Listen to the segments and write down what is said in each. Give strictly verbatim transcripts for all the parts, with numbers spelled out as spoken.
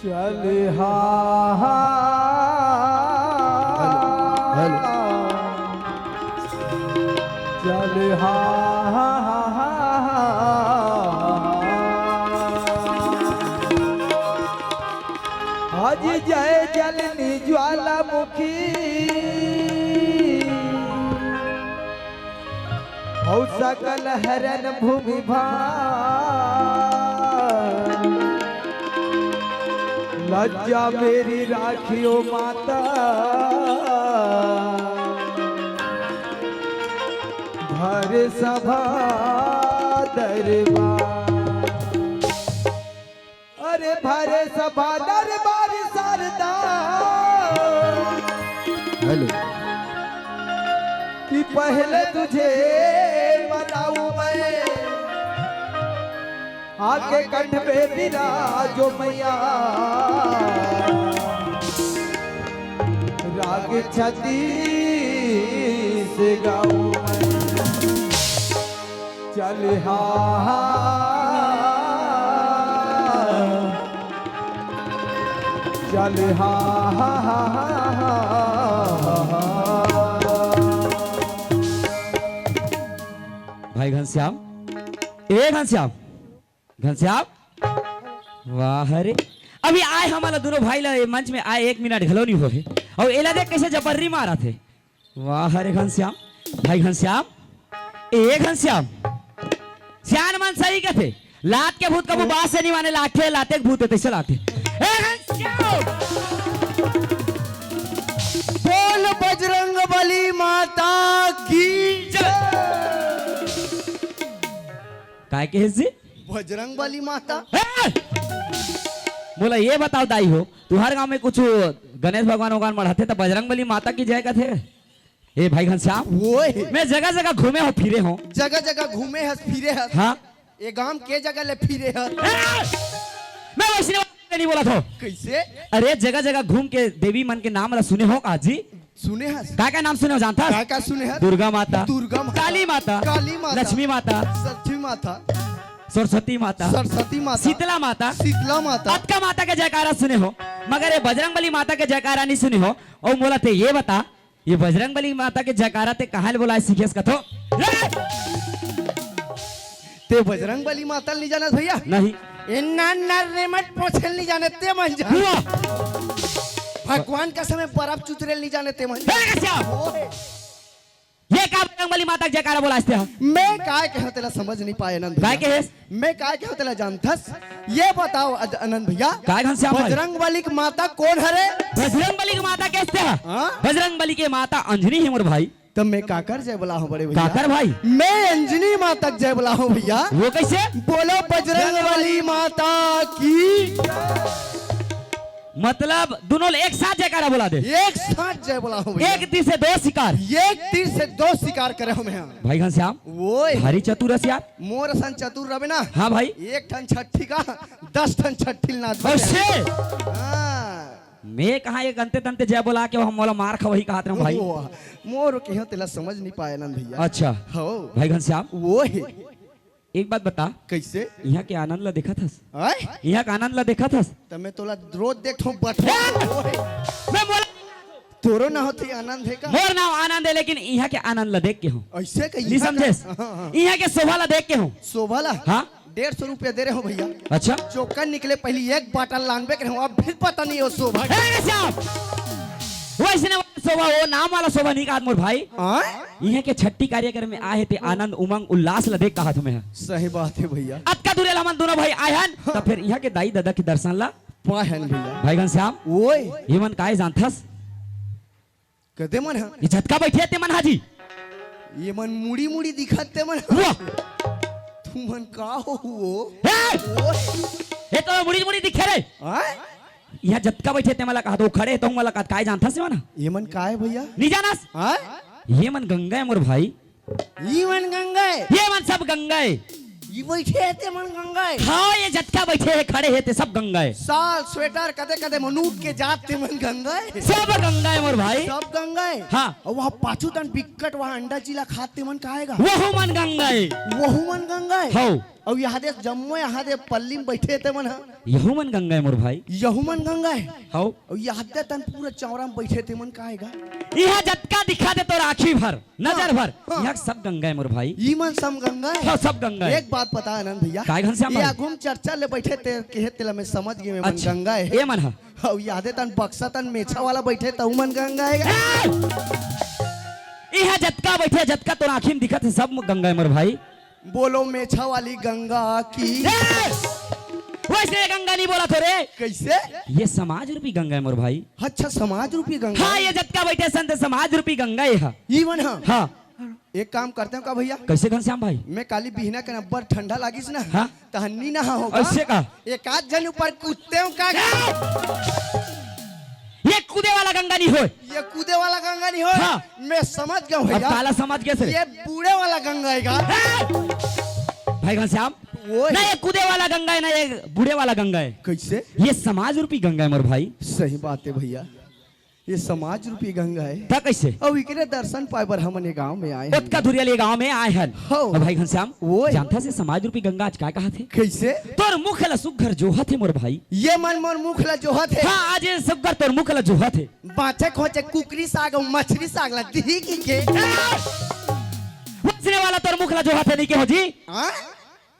चल हा, हा, हेलो, हेलो। चल हा, हा, हा, हा, हा। आज जय जलनी ज्वालामुखी। अउ सकल हरन भूमि भार। लज्जा मेरी राखियो माता, भर सभा दरबार। अरे भरे सभा दरबार शारदा। हेलो। कि पहले तुझे मनाऊं मैं, आके कंठ पे विराजो मैया। राग छत्तीस गाऊं मैं। चल हा, चल हा, हा, हा, हा, हा। भाई घनश्याम, ए घनश्याम, घनश्याम, वाह रे। अभी आए हमन ला दुनों भाई ला ये मंच में आए एक मिनट घलो नहीं होए, अउ एला देख कैसे जबर्री मारत हे। वाह रे घनश्याम, भाई घनश्याम, ए घनश्याम, सियान मन सही कथे, लात के भूत कभू बात से नहीं माने, लात के, लाते के भूत हे, तैसे लाते। ए घनश्याम, बोल बजरंग बली माता की जय। काय कहे जी? बजरंग बली माता। ए! मोला ये बताओ दाई हो, तुहार गांव में कुछ गणेश भगवान वगवान मढ़ाथे त बजरंग बली माता की जय कथे? ए भाई घनश्याम, ओए। मैं जगह जगह घूमे हो, फिरे हो। जगह जगह घूमे हस, फिरे हस। हाँ। ये गांव के जगह ले फिरे हस। ए! मैं वैष्णव नहीं बोला था। कैसे? अरे जगह जगह घूम के देवी मन के नाम ला सुने हो का जी? सुने हस? काय काय नाम सुने हो जानथस? काय काय सुने हस? दुर्गा माता, दुर्गा माता, काली माता, काली माता, लक्ष्मी माता, लक्ष्मी माता, सरस्वती माता, सरस्वती माता, शीतला माता, शीतला माता। अतका माता के जयकारा सुने हो, मगर ये बजरंग बली माता के जयकारा नहीं सुने हो। अउ मोला ते ये बता, ये बजरंग बली माता के जयकारा ते कहाँ ले बोलाए सीखेस कथो? ए! ते बजरंग बली माता ल नहीं जानत भैया? नहीं। इन्ना नर रेमट पोछे ल नहीं जाने ते मन जान। हुआ। भगवान का समय बर्फ चुतरे ल नहीं जाने ते मन जान। ए, कश्यप! ओए। ये का बजरंग बली माता के जयकारा बोलाए हस ते हा? मैं काय कहे तेला समझ नहीं पाए आनंद भैया। काय कहे? मैं काय कहे तेला जानथस? ये बताओ अज-, आनंद भैया। काय घनश्याम भाई? बजरंग बली की माता कौन हरे? बजरंग बली की माता कइसे हा? हाँ? बजरंग बली के माता अंजनी हे मोर भाई। तब मैं काकर जय बोला हूँ बड़े भैया? काकर भाई? मैं अंजनी माता के जय बोला हूँ भैया। वो कैसे? बोलो बजरंग बली माता की। मतलब दुनों ले एक साथ जयकारा बोला दे। एक साथ जय बोला हूँ भैया। एक तीर से दो शिकार। एक तीर से दो शिकार करे हूँ मैं। भाई घनश्याम, ओए। भारी चतुर हस यार। मोर असन चतुर रहे ना। हाँ भाई। एक ठन छट्ठी का, दस ठन छट्ठी ल नाच अउ बजाए। से? हाँ। मैं कहाँ एक अंते तंते जय बोला के हम मोला मार खवही कहत रहूं भाई। ओह, मोर कहियो तेला समझ नहीं पाए आनंद भैया। अच्छा। हो। भाई घनश्याम। ओए। एक बात बता। कैसे? इहाँ के आनंद ला देखत हस? आय? इहाँ के आनंद ला देखत हस? त मैं तोला रोज देखथों बठवा। ए! ओए। मैं बोला तोरो नाव होथे आनंद हे का? मोर नाव आनंद हे, लेकिन इहाँ के आनंद ला देख के हूँ। ऐसे कही नहीं इहाँ का? समझेस? हाँ, हाँ। इहाँ के शोभा ला देख के हूँ। शोभा ला? हाँ। डेढ़ सौ रुपया दे रहे हो भैया। अच्छा। चोकर निकले पहली एक बाटल लानबे करे हो, अब फिर पता नहीं हो शोभा। ए, साहब! वैसे ना शोभा, वो नाम वाला शोभा नहीं कहा मोर भाई। हाँ? इहाँ के छट्ठी कार्यक्रम में आए हे ते आनंद, उमंग, उल्लास ला देख कहा तुम्हें। सही बात हे भैया। अतका दूर ले हमन दुनों भाई आए हन, हाँ। त फिर इहाँ के दाई ददा के दर्शन ला पाए हन भैया। भाई घनश्याम, ओए। ये मन काय जानथस? कते मन हा? ये जतका बैठे हे ते मन हा जी। ये मन मुड़ी मुड़ी दिखत ते मन हा। वाह। तू मन का हो हुओ? ए! ओए। ये तो मुड़ी मुड़ी दिखे रे। हाँ? इहाँ जतका बइठे ते मन ला कहत हों, खड़े हे तहूँ मन ला कहत, काय जानथस ये मन? ये मन काय हे भइया? नइ जानस? हाँ? ये मन गंगा ए मोर भाई। ये मन गंगा ए? ये मन सब गंगा ए। ये बइठे हे ते मन गंगा ए? हाँ, ये जतका बइठे हे, खड़े हे ते सब गंगा ए। साल, स्वेटर, कदे कदे मनूत के जात ते मन गंगा ए? सब गंगा ए मोर भाई। सब गंगा ए? हाँ। अउ वहाँ पाछू तन बिक्कट वहाँ अंडा चीला खात ते मन काय गा? वहू मन गंगा ए। वहू मन गंगा ए? हौ। अउ इहाँ दे जम्मो इहाँ दे पल्ली में बइठे ते मन ह? यहू मन गंगा ए मोर भाई। यहू मन गंगा ए? हौ। अउ इहाँ दे तन पूरा चौरा में बइठे ते मन काय गा? इहाँ जतका दिखा दे तोर आँखी भर, नजर हाँ, भर, हाँ। इहाँ सब गंगा ए मोर भाई। ई मन सब गंगा ए? हाँ, सब गंगा ए। एक बात बता आनंद भइया। काय घनश्याम ये भाई? आगू में चर्चा ले बइठे ते, कहे तेला मैं समझ गेंव, ये मन अच्छा, गंगा ए। ये मन ह? अउ इहाँ दे तन बक्सा तन मेछा वाला बइठे तहू मन गंगा ए गा? ए! इहाँ जतका बइठे, जतका तोर आँखी में दिखत हे, सब गंगा ए मोर भाई। बोलो मेछा वाली गंगा की। ए! वइसने गंगा नइ बोलत हों रे। कइसे? ये समाज रूपी गंगा ए मोर भाई। अच्छा, समाज रूपी गंगा। हाँ, ये जतका बइठे संत समाज रूपी गंगा ए ह। ई मन ह? हाँ। एक काम करते हों का भइया? कइसे घनश्याम भाई? मैं काली बिहना के अब्बड़ ठंडा लागिस ना। हाँ। तहन नइ नहाहूँ का? अइसे का? एक आध झन ऊपर कूदते हों का? ए! ये कूदे वाला गंगा नइ होय। ये कूदे वाला गंगा नइ होय? हाँ। मैं समझ गेंव अब भइया। काला समझ गेस रे? ये बूड़े वाला गंगा ए गा? ए! भाई घनश्याम, ओए। ना ये कूदे वाला गंगा ए, ना ये बूड़े वाला गंगा ए। कइसे? ये समाज रूपी गंगा ए मोर भाई। सही बात हे भइया, ये समाज रूपी गंगा ए। त कइसे? अउ इकरे दर्शन पाय बर हमन ये गाँव में आए हन। ओतका दूरिहा ले गाँव में आए हन। हौ। अउ भाई घनश्याम, ओए। जानथस ये समाज रूपी गंगा आज काय कहत हे? कइसे? तोर मुख ला सुग्घर जोहत हे मोर भाई। ये मन मोर मुख ला जोहत हे? हाँ, आज ये सुग्घर तोर मुख ला जोहत हे। बाँचे खोचे कुकरी साग अउ मछरी साग ला दिही कहिके। ए! वइसने वाला तोर मुख ला जोहत हे नइ कहों जी। हाँ?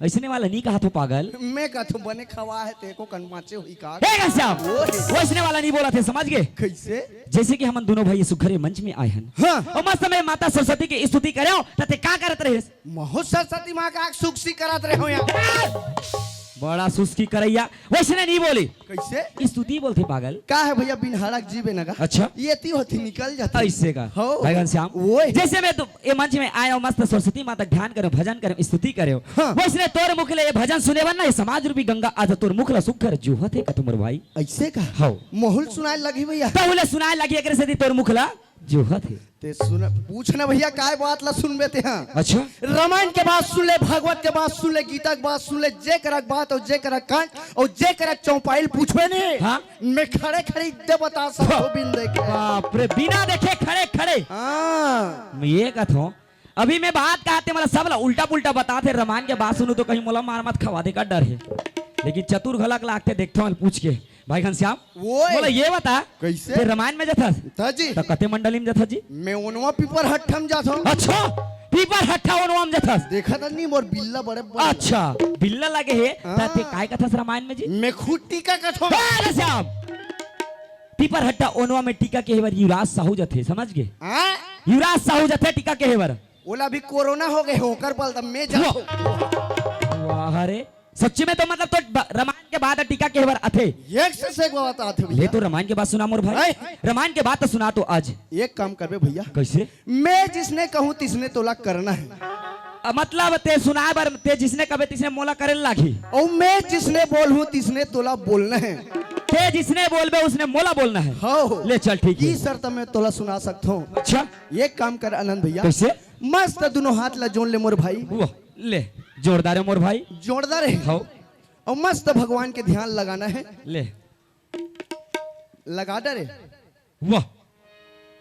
अइसने वाला नइ कहत हों पागल। मैं कहत हों बने खवा हे ते एको कन बाँचे होही का? ए घनश्याम, ओए। वइसने वाला नइ बोलत हे, समझ गे? कइसे? जइसे कि हमन दूनों भाई सुग्घर मंच में आए हन। हाँ। अउ मस्त में माता सरस्वती के स्तुति करेंव, त ते का करत रहेस? महूँ सरस्वती माँ का आग सुक्सी करत रहेंव यार। बड़ा सुस्की करइया, वइसने नइ बोले। कइसे? स्तुति बोलथे पागल। का हे भइया, बिनहाड़ा के जीव ए ना गा? अच्छा। ये ती होती निकल जाती। अइसे का? हौ। भाई घनश्याम, ओए। जइसे मैं तो ये मंच में आएंव, मस्त सरस्वती माता के ध्यान करेंव, भजन करेंव, स्तुति करेंव। हाँ। वइसने तोर मुख ले ये भजन सुने बर ना, ये समाज रूपी गंगा आज तोर मुख ला सुग्घर जोहत हे कथों मोर भाई। अइसे का? हौ। महूँ ल सुनाय लगही भइया। तहूँ ल सुनाय लगही, एकरे सेती तोर मुख ला जोहत हे। ते सुन, पूछ ना भइया, काय बात ला सुनबे ते हा? अच्छा। रामायण के बात सुन ले, भागवत के बात सुन ले, गीता के बात सुन ले, जे करा के बात अउ जे करा के कांड अउ जे करा के चौपाई ल पूछबे ने, हाँ। मैं खड़े खड़े इद्दे बता सकथों बिन देखे। बाप रे, बिना देखे खड़े खड़े। हाँ। मैं ये कहथों, अभी मैं बात कहत हे, मतलब सब ला उल्टा पुल्टा बतात हे। रामायण के बात सुनहूँ त कहीं मोला मार मत खवा दे का डर हे, लेकिन चतुर घलक लागथे, देखथों पूछ के। भाई घनश्याम, ओए। मोला ये बता, कइसे? ते रामायण में जाथस? त जी। त कते मंडली में जाथस जी? मैं ओनवा पीपर हट्ठा में जाथों। अच्छा, पीपर हट्ठा ओनवा में जाथस? देखत नइ मोर बिल्ला बड़े बड़े। अच्छा, बिल्ला लगे हे, हाँ। त ते काय कथस रामायण में जी? मैं खुद टीका कथों। ए, घनश्याम, पीपर हट्ठा ओनवा में टीका कहे बर युवराज साहू जाथे, समझ गे? हाँ? युवराज साहू जाथे टीका कहे बर। ओला अभी कोरोना हो गे हे, ओकर बल त मैं जाथों। वाह रे, सच्ची में तो मतलब तो ब-, रामायण के बाद टीका कहे बर आथे। एक से एक बात आथे भइया। ले तो रामायण के बात सुना मोर भाई। हैं? रामायण के बात तो सुना तो आज। एक काम करबे भइया। कइसे? मैं जिसने कहूँ तिसने तोला करना हे। अ, मतलब ते सुनाय बर, ते जिसने कहबे तिसने मोला करे ल लागही। अउ मैं जिसने बोलहूँ तिसने तोला बोलना हे। ते जिसने बोलबे उसने मोला बोलना हे। हौ। ले चल ठीक हे। ई शर्त में तोला सुना सकथों। अच्छा। एक काम कर आनंद भइया। कइसे? मस्त दूनों हाथ ला जोड़ ले मोर भाई। वाह, ले, जोड़ डारेंव मोर भाई। जोड़ डारे। हौ। अउ मस्त भगवान के ध्यान लगाना हे। ले। लगा डारे। वाह।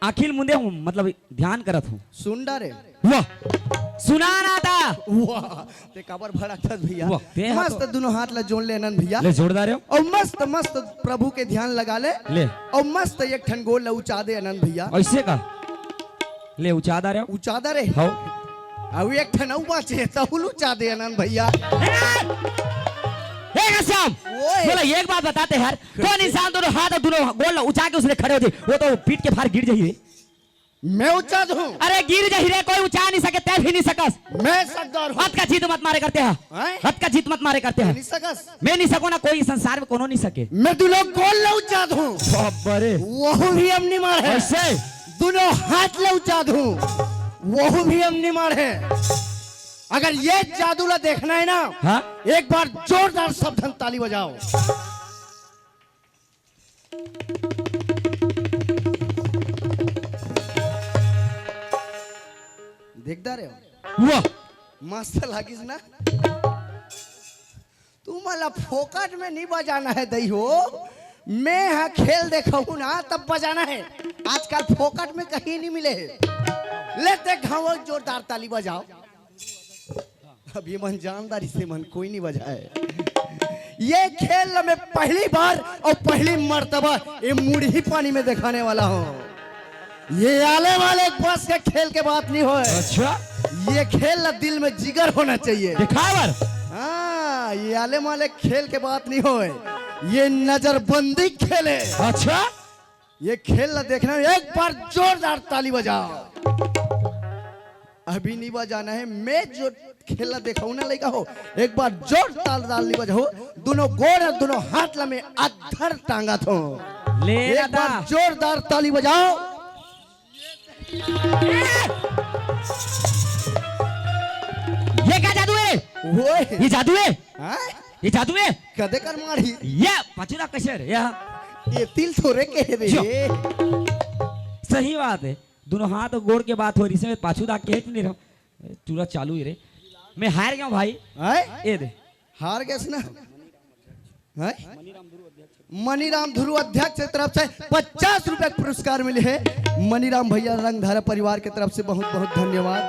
आँखी ल मूंदे हूँ, मतलब ध्यान करत हूँ। सुन डारे। वाह। सुना ना ता। वाह। ते काबर भड़कथस भइया? वाह, ते हा मस्त तो दूनों हाथ ला जोड़ ले आनंद भइया। ले जोड़ डारेंव। अउ मस्त मस्त प्रभु के ध्यान लगा ले। ले। अउ मस्त एक ठन गोड़ ला उचा दे आनंद भइया। अइसे का? ले उचा डारेंव। उचा डारे। हौ। अउ एक ठन अउ बाँचे हे, तहू ल उचा दे आनंद भइया। ए घनश्याम, ओए। मोला एक बात बता ते यार, कोन इंसान दूनों हाथ अउ दूनों गोड़ ला उचा के उसने खड़े हो जाही, वो तो पीट के बाहर गिर जाही रे। मैं उचा दूँ? अरे गिर जाही रे, कोई उचा नइ सके, ते भी नइ सकस। मैं सकदार हूँ। अतका जिद मत मारे कर ते हा। हैं? अतका जिद मत मारे कर ते हा। नइ सकस। मैं नइ सकों ना, कोई संसार में कोनो नइ सके। मैं दूनों गोड़ ला उचा दूँ। बाप रे। वहू भी अमनी माढ़े। अइसे? दूनों हाथ ला उचा दूँ। वहू भी अमनी माढ़े। अगर ये जादू ला देखना हे ना, हाँ? एक बार जोरदार सब झन ताली बजाओ। देखदा रे, वाह, मस्त लागिस ना। तुमन ला फोकट में नहीं बजाना है दई हो, मैं हा खेल देखहूं ना तब बजाना है। आजकल फोकट में कहीं नहीं मिले है। ले देख घाव, जोरदार ताली बजाओ। अब ये मन जानदारी से मन कोई नहीं बजाए। ये खेल में पहली बार और पहली मर्तबा ये मुड़ी पानी में दिखाने वाला हूँ। ये आले वाले बस के खेल के बात नहीं होए। अच्छा। ये खेल ला दिल में जिगर होना चाहिए। दिखावर। हाँ, ये आले वाले खेल के बात नहीं होए। ये नजरबंदी खेले। अच्छा। ये खेल ला देखना, एक बार जोरदार ताली बजाओ। अभी नहीं बजाना है, मैं जो खेल ला देखाऊं ना लइका हो, एक बार जोरदार ताली बजाओ। दोनों गोड़ और दोनों हाथ ला मैं अधर टांगत हूँ। ले एक दादा। बार जोरदार ताली बजाओ। ये का जादू है? ओए। ये जादू है? हाँ? ये जादू है? कदे कर मारी? ये पचुरा कसे रे? या। ये तिल थोरे के रे। जो। सही बात है, दोनों हाथ और गोड़ के बात हो रही से पाछू दा के नहीं रहो। टूरा चालू ही रे। मैं हार गया हूँ भाई। हैं? ये दे। हार गए ना? हैं? मनीराम ध्रुव अध्यक्ष की तरफ से पचास रुपए का पुरस्कार मिले है। मनीराम भैया रंगधारा परिवार की तरफ से बहुत बहुत धन्यवाद।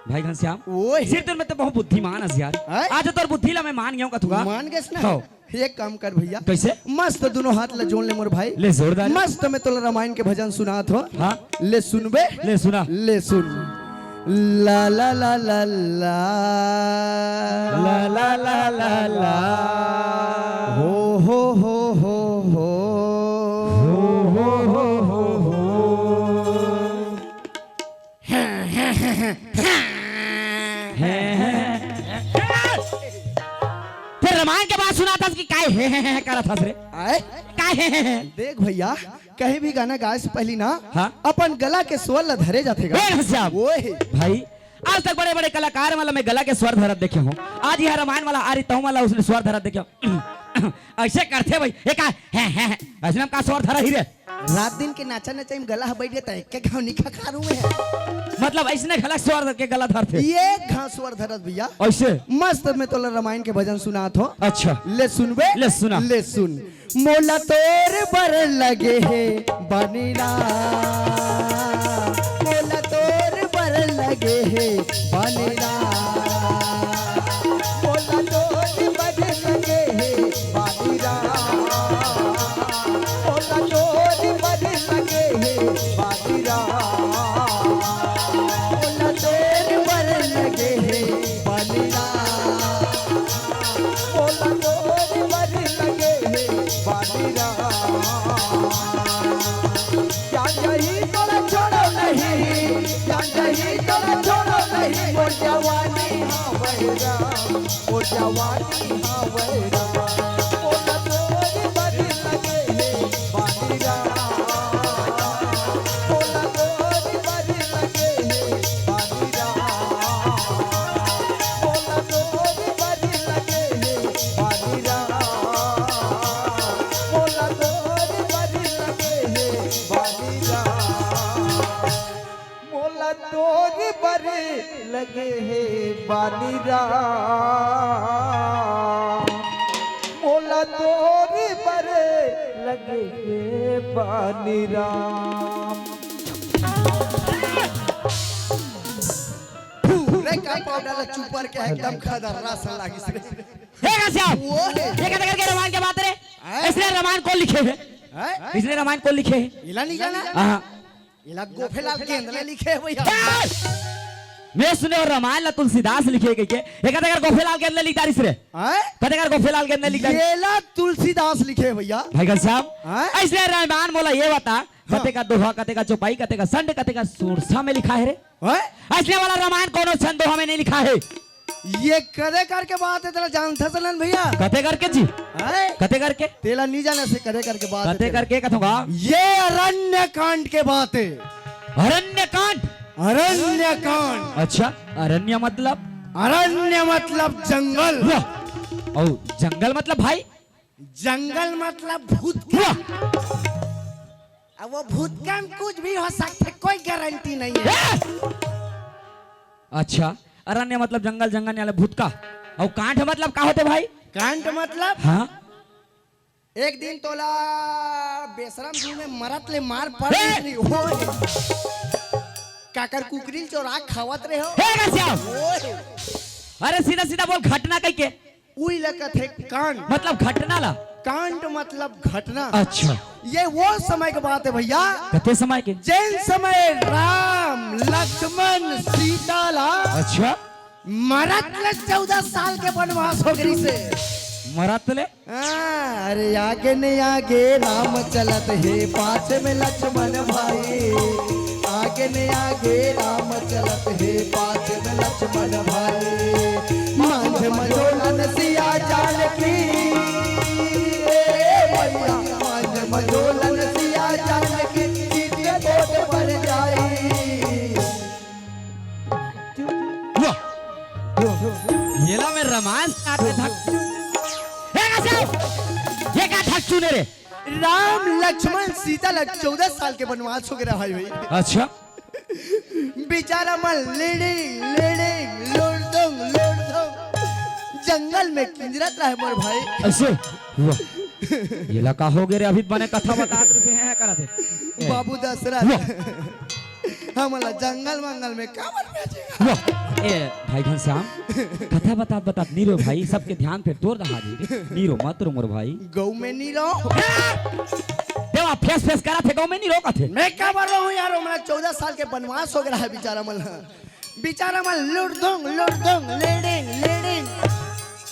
भाई घनश्याम, ओए। सिर तुम में तो बहुत बुद्धिमान है यार। हैं? आज तोर बुद्धि ला मैं मान गया हूँ कथुआ। मान गए ना? हाँ। एक काम कर भैया। कैसे? मस्त दोनों हाथ ला जोड़ ले मोर भाई। ले जोरदार। मस्त मैं तोला रामायण के भजन सुनात हो। हाँ। ले सुनबे? ले सुना। ले सुन। ला ला ला ला ला। ला ला ला ला ला। हो हो हो हो हो। हो हो हो हो हो। फिर रामायण के बाद सुना था कि काय हे हे हे करत हस रे? आए? काय हे हे हे? देख भैया, कहीं भी गाना गाए से पहली ना हाँ? अपन गला के स्वर ला धरे जाथे गा। बे घनश्याम। ओए। भाई, आज तक बड़े-बड़े कलाकार वाला मैं गला के स्वर धरत देखे हूँ। आज यह रामायण वाला आ रही तहु वाला उसने स्वर धरत देखे हूँ। ऐसे करथे भाई, ये का हे हे हे, ऐसे में का स्वर धरा ही रे? रात दिन के नाचा नचाई में गला ह बैठ गया, त एक के घाव निखा खा रू में है। मतलब ऐसने घला स्वर के गला धरथे। ये घाव स्वर धरत भैया। ऐसे? मस्त मैं तोला रामायण के भजन सुनात हो। अच्छा। ले सुनबे? ले सुना। ले सुन। मोला तोर बर लगे हे बानी राम। मोला तोर बर लगे हे बानी राम। मोला तोर बर लगे हे बानी राम। मोला तोर बर लगे हे बानी राम। मोला तोर बर लगे हे बानी राम। मोला तोर बर लगे हे बानी राम। जा जही तोला छोड़ो नहीं, जा जही तोला छोड़ो नहीं, मोर जवानी हाँ वही राम। ओ जवानी हाँ वही रवा, ओ लतोरी बड़ी लगे हे बानी राम। ओ लतोरी बड़ी लगे हे बानी राम। ओ लतोरी बड़ी लगे हे बानी राम। ओ लतोरी बड़ी लगे हे बानी राम। मोला तोर बर लगे हे बानी राम। मोला तोर बर लगे हे बानी राम। रे का पाउडर ला चुपर के एकदम खदर्रा सा लागिस रे। हे घनश्याम, वो है। ये कते करके रामायण के बात रे? हैं? इसने रामायण कौन लिखे हे? हैं? इसने रामायण कौन लिखे हे? इला नहीं जाना? हाँ। इला गोफेलाल गेंदले लिखे हे भैया। ए! मैं सुने हंव रामायण ला तुलसीदास लिखे कहिके। ये कते कर गोफेलाल गेंदले लिख डारिस रे? हैं? कते कर गोफेलाल गेंदले लिख डारिस? ये ला तुलसीदास लिखे हे भैया। भाई घनश्याम, हैं? अइसने रामायण मोला ये बता, हाँ। कते का दोहा, कते का चौपाई, कते का संड, कते का सुरसा में लिखा हे रे? हैं? अइसने वाला रामायण कोनो संद दोहा में नहीं लिखा हे। ये कते करके बात हे, तेला जानथस ना भैया? कते करके जी? हैं? कते करके? तेला नहीं जाने से कते करके बात हे कते तेला। करके कथों का? ये अरण्य कांड के बात हे। अरण्य कांड? अरण्य कांड। अच्छा, अरण्य मतलब? अरण्य मतलब जंगल। वाह। और जंगल मतलब भाई? जंगल मतलब भूतका। वाह! अब वो भूतका में कुछ भी हो सकथे, कोई गारंटी नहीं है। ए! अच्छा, अरण्य मतलब जंगल, जंगल याले भूतका। अउ कांट मतलब का होथे भाई? कांट मतलब हाँ? एक दिन तोला बेसरम जू में मरत ले मार पड़ ए! रही। ओए! काकर कुकरी ल चोरा खावत रहे हो। हे घनश्याम! ओए! अरे सीधा सीधा बोल, घटना कहिके। उई ला कथे कांड। मतलब घटना ला? कांड मतलब घटना। अच्छा। ये वो समय के बात है भैया। कते समय के? जेन समय राम, लक्ष्मण, सीता ला अच्छा। मरत ले चौदह साल के बनवास हो गई से। मरत ले? हाँ, अरे आगे ने आगे राम चलत हे, पाछे में लक्ष्मण भाई। आगे ने आगे राम चलत हे, पाछे में लक्ष्मण भाई। मांझ मझोलन सिया जानकी, ए भैया, मांझ मझोलन सिया जानकी, चित कोट पर जाई। वाह! येला में रामायण सुनात हे धक। हे घनश्याम! ये का धक चुने रे? राम लक्ष्मण सीता ला चौदह साल के बनवास हो गया भाई, भाई। अच्छा। बेचारा मन लेड़े, लेड़े, लोड़दोंग, लोड़दोंग। जंगल में किंजरत रहे मोर भाई। ऐसे? वाह। येला का हो गया रे? अभी बने कथा बतात रहे हैं, करत हे। बाबू दशरथ। वाह। हमला जंगल मंगल में काबर भेजेगा? वाह! ए, भाई घनश्याम, कथा बतात बतात नी रो भाई, सबके ध्यान फेर तोर दहा दी रे। नी रो, मत रो मोर भाई। गौ में नी रो। ए! देवा, फेस फेस करत हे, गौ में नी रो कथे। मैं काबर रो हूँ यार, हमला चौदह साल के बनवास हो गया है बेचारा मन। बेचारा मन लुड़दुंग, लुड़दुंग, लेडिंग, लेडिंग।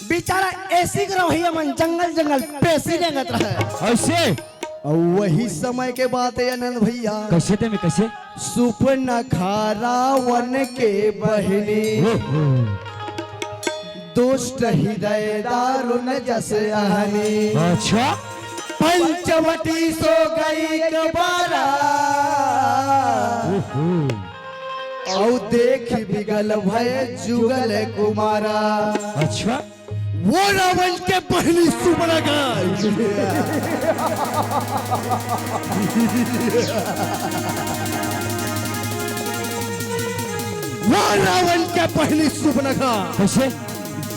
बेचारा ऐसी करो भैया मन जंगल जंगल पेसी रेंगत रहे। ऐसे? अउ वही समय के बात है आनंद भैया। कैसे ते में कैसे? सुपनखा रावन के बहिनी। ओहो। दुष्ट हृदय दारुण जस अहनी। अच्छा। पंचवटी सो गई एक बारा। ओहो। अउ देख बिगल भय जुगल कुमारा। अच्छा। वो रावन के बहिनी सुपनखा। वो रावन के बहिनी सुपनखा। कैसे?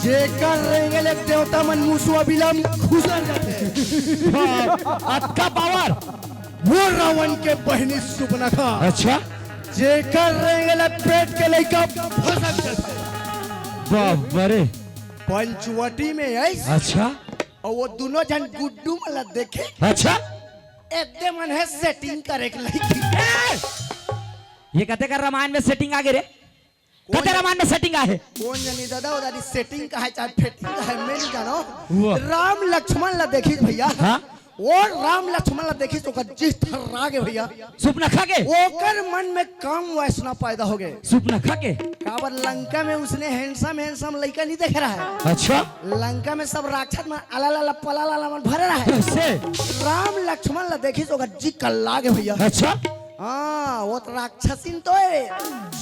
जेकर रेंगे ले देवता मन मुसवा बिलम खुसर जाथे। हाँ, अतका पावर। वो रावन के बहिनी सुपनखा। अच्छा। जेकर रेंगे ले पेट के लइका फसक जाथे। बाप रे। पंचवटी में आइस। अच्छा। अउ वो दुनों झन गुड्डू मन ला देखे। अच्छा। एदे मन हे सेटिंग करे के लइकी। ए! ये कते कर रामायण में सेटिंग आगे रे? कते रामायण में सेटिंग आहे? कोन जनी दादा, ओ दादी सेटिंग का है चाहे फेटिंग का है, मैं नहीं जानो। वाह। राम लक्ष्मण ला देखिस भैया। हाँ? ओ राम लक्ष्मण ला देखिस, ओकर जी थर्रा गे भैया। सुपनखा के? ओकर मन में काम वासना पैदा हो गे। सुपनखा के? काबर लंका में उसने handsome handsome लइका नहीं देखे रहा है। अच्छा। लंका में सब राक्षस मन अलालाला पलालाला मन भरे रहा है। कैसे? राम लक्ष्मण ला देखिस, ओकर जी कल्ला गे भैया। अच्छा। हाँ, वो तो राक्षसिन तो है,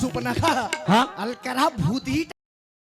सुपनखा। हाँ। अलकरहा भूत ही